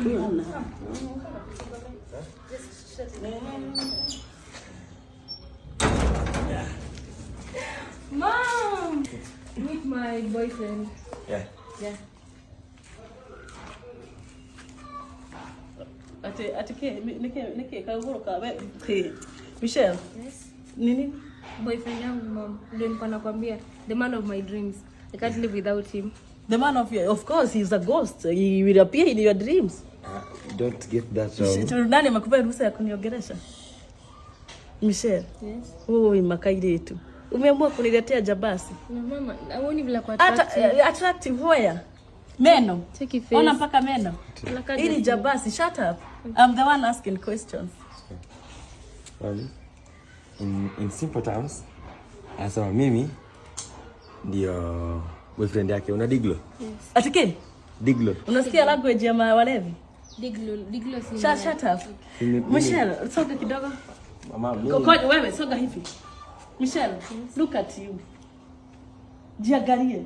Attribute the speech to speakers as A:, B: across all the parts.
A: Hakuna.
B: Mom! Meet my boyfriend.
C: Yeah.
B: Yeah.
A: Ati ati ke nike nike kauguru ka we ke Michelle.
B: Yes.
A: Nini?
B: Boyfriend yangu, mom. Ndio nilikuwa nakwambia, the man of my dreams. I can't live without him.
A: The man of your, of course he's a ghost. He will appear in your dreams.
C: Don't get that wrong.
A: Nani amekupa ruhusa ya kuniongelesha? Michelle.
B: Yes.
A: Wewe makaire tu. Umeamua kuniletea jabasi.
B: Na mama, huoni vile kwa
A: Ata,
B: attractive.
A: Attractive where? Meno.
B: Check your face.
A: Ona mpaka meno.
B: Anakaa
A: Ili jabasi, shut up. I'm the one asking questions.
C: In simple terms, anasema mimi ndio boyfriend yake. Una diglo?
B: Yes.
A: Atike?
C: Diglo.
A: Unasikia language ya walevi?
B: Diglo, diglo si.
A: Shut up. Michelle, soga kidogo.
C: Mama, mimi.
A: Kokoje wewe, soga hivi. Michelle, yes. Look at you. Jiangalie.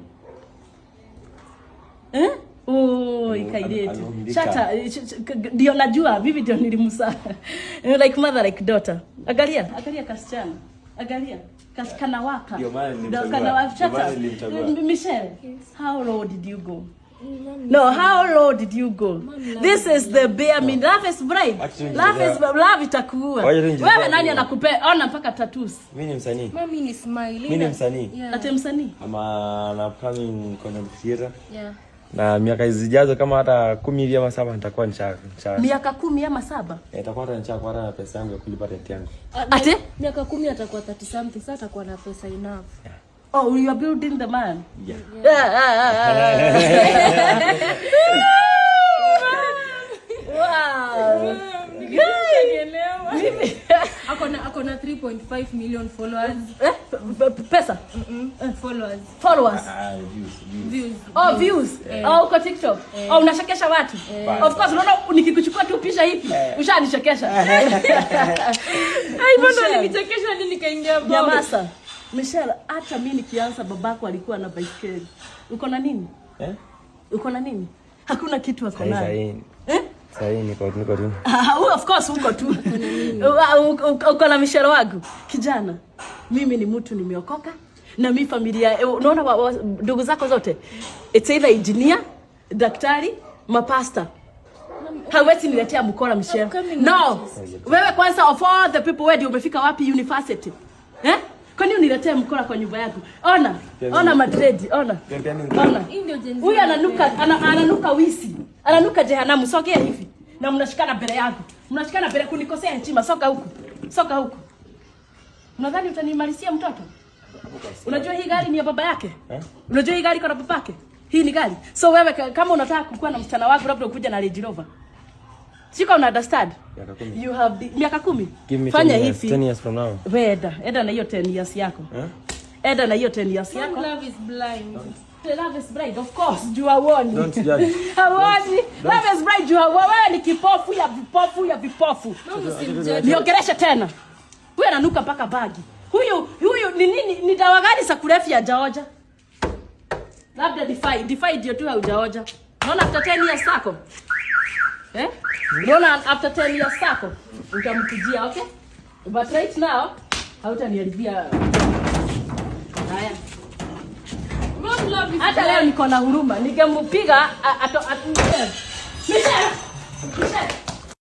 A: Eh? Oh, ikairetu. Shut up. Ndio najua mimi ndio nilimzaa. Like mother like daughter. Angalia, angalia kasichana. Angalia. Kanawaka.
C: Ndio maana nilimchagua.
A: Kanawaka.
C: Ndio maana nilimchagua.
A: Michelle,
B: Yes.
A: How low did you go?
B: Mom,
A: No, how low did you go?
B: Mom,
A: This is the bare minimum. Love is blind.
C: Actually,
A: Love is love itakuua.
C: Wacha tu nijieleze.
A: Wewe nani anakupea? Ona mpaka tattoos.
C: Mimi ni msanii.
B: Mami ni smile.
C: Mimi ni msanii.
B: Yeah.
A: Ate msanii.
C: I'm an upcoming content creator.
B: Yeah.
C: Na miaka zijazo kama hata 10 hivi ama 7 nitakuwa nisha
A: Miaka 10 ama 7?
C: Nitakuwa hata nishakuwa hata na pesa yangu ya kulipa rent yangu.
A: Ate?
B: Miaka 10 atakuwa 30 something, sasa atakuwa na pesa enough.
C: Yeah.
A: Oh, you are building the man.
C: Yeah.
A: Wow.
B: Ako na 3.5 million followers.
A: Pesa?
B: Followers.
A: Followers.
C: Views, views.
B: Views.
A: Oh, views. Oh, uko TikTok. Oh, unashekesha watu. Of course, unaona nikikuchukua tu picha hivi, ushanishekesha.
B: Ai, mbona ulinichekesha hadi nikaingia box?
A: Nyamaza. Michelle, hata mimi nikianza babako alikuwa na baiskeli. Uko na nini?
C: Eh?
A: Uko na nini? Hakuna kitu ako nayo.
C: Sahi.
A: Eh?
C: Sahi niko tu.
A: Of course uko tu. Uko na Michelle wangu. Kijana, mimi ni mtu nimeokoka na mi familia, unaona ndugu zako zote. It's either engineer, daktari, mapasta. Hawezi niletea mkora Michelle. No. Wewe kwanza of all the people wewe ndio umefika wapi university? Eh? Kwani uniletee mkora kwa nyumba yako? Ona, ona Madrid, ona. Ona. Huyu ananuka ananuka wisi. Ananuka jehanamu. Sogea hivi. Na mnashikana mbele yangu. Mnashikana mbele kunikosea heshima. Soka huku. Soka huku. Unadhani utanimalizia mtoto? Unajua hii gari ni ya baba yake?
C: Eh?
A: Unajua hii gari kwa babake? Hii ni gari. So wewe kama unataka kukua na msichana wako labda ukuja na Range Rover. Siko una understand?
C: Miaka 10.
A: You have miaka 10.
C: Give me
A: Fanya
C: 10 years,
A: hivi.
C: 10 years from now.
A: Wewe enda na hiyo 10 years yako.
C: Eh?
A: Enda na hiyo 10 years yako.
B: Love is blind.
A: Love is blind, of course. Juu hauoni.
C: Don't judge.
A: Hauoni. Love is blind, juu hauoni. Wewe ni kipofu ya vipofu ya vipofu. Niongeleshe tena. Huyu ananuka mpaka bagi. Huyu ni nini? Ni dawa gani za kulevya hajaoja? Labda defy, defy ndio tu haujaoja. Unaona after 10 years sako? Eh? Unaona after 10 years sako? Utamkujia, okay? But right now hautaniharibia. Haya. Hata leo niko na huruma. Ningempiga Michelle. Michelle.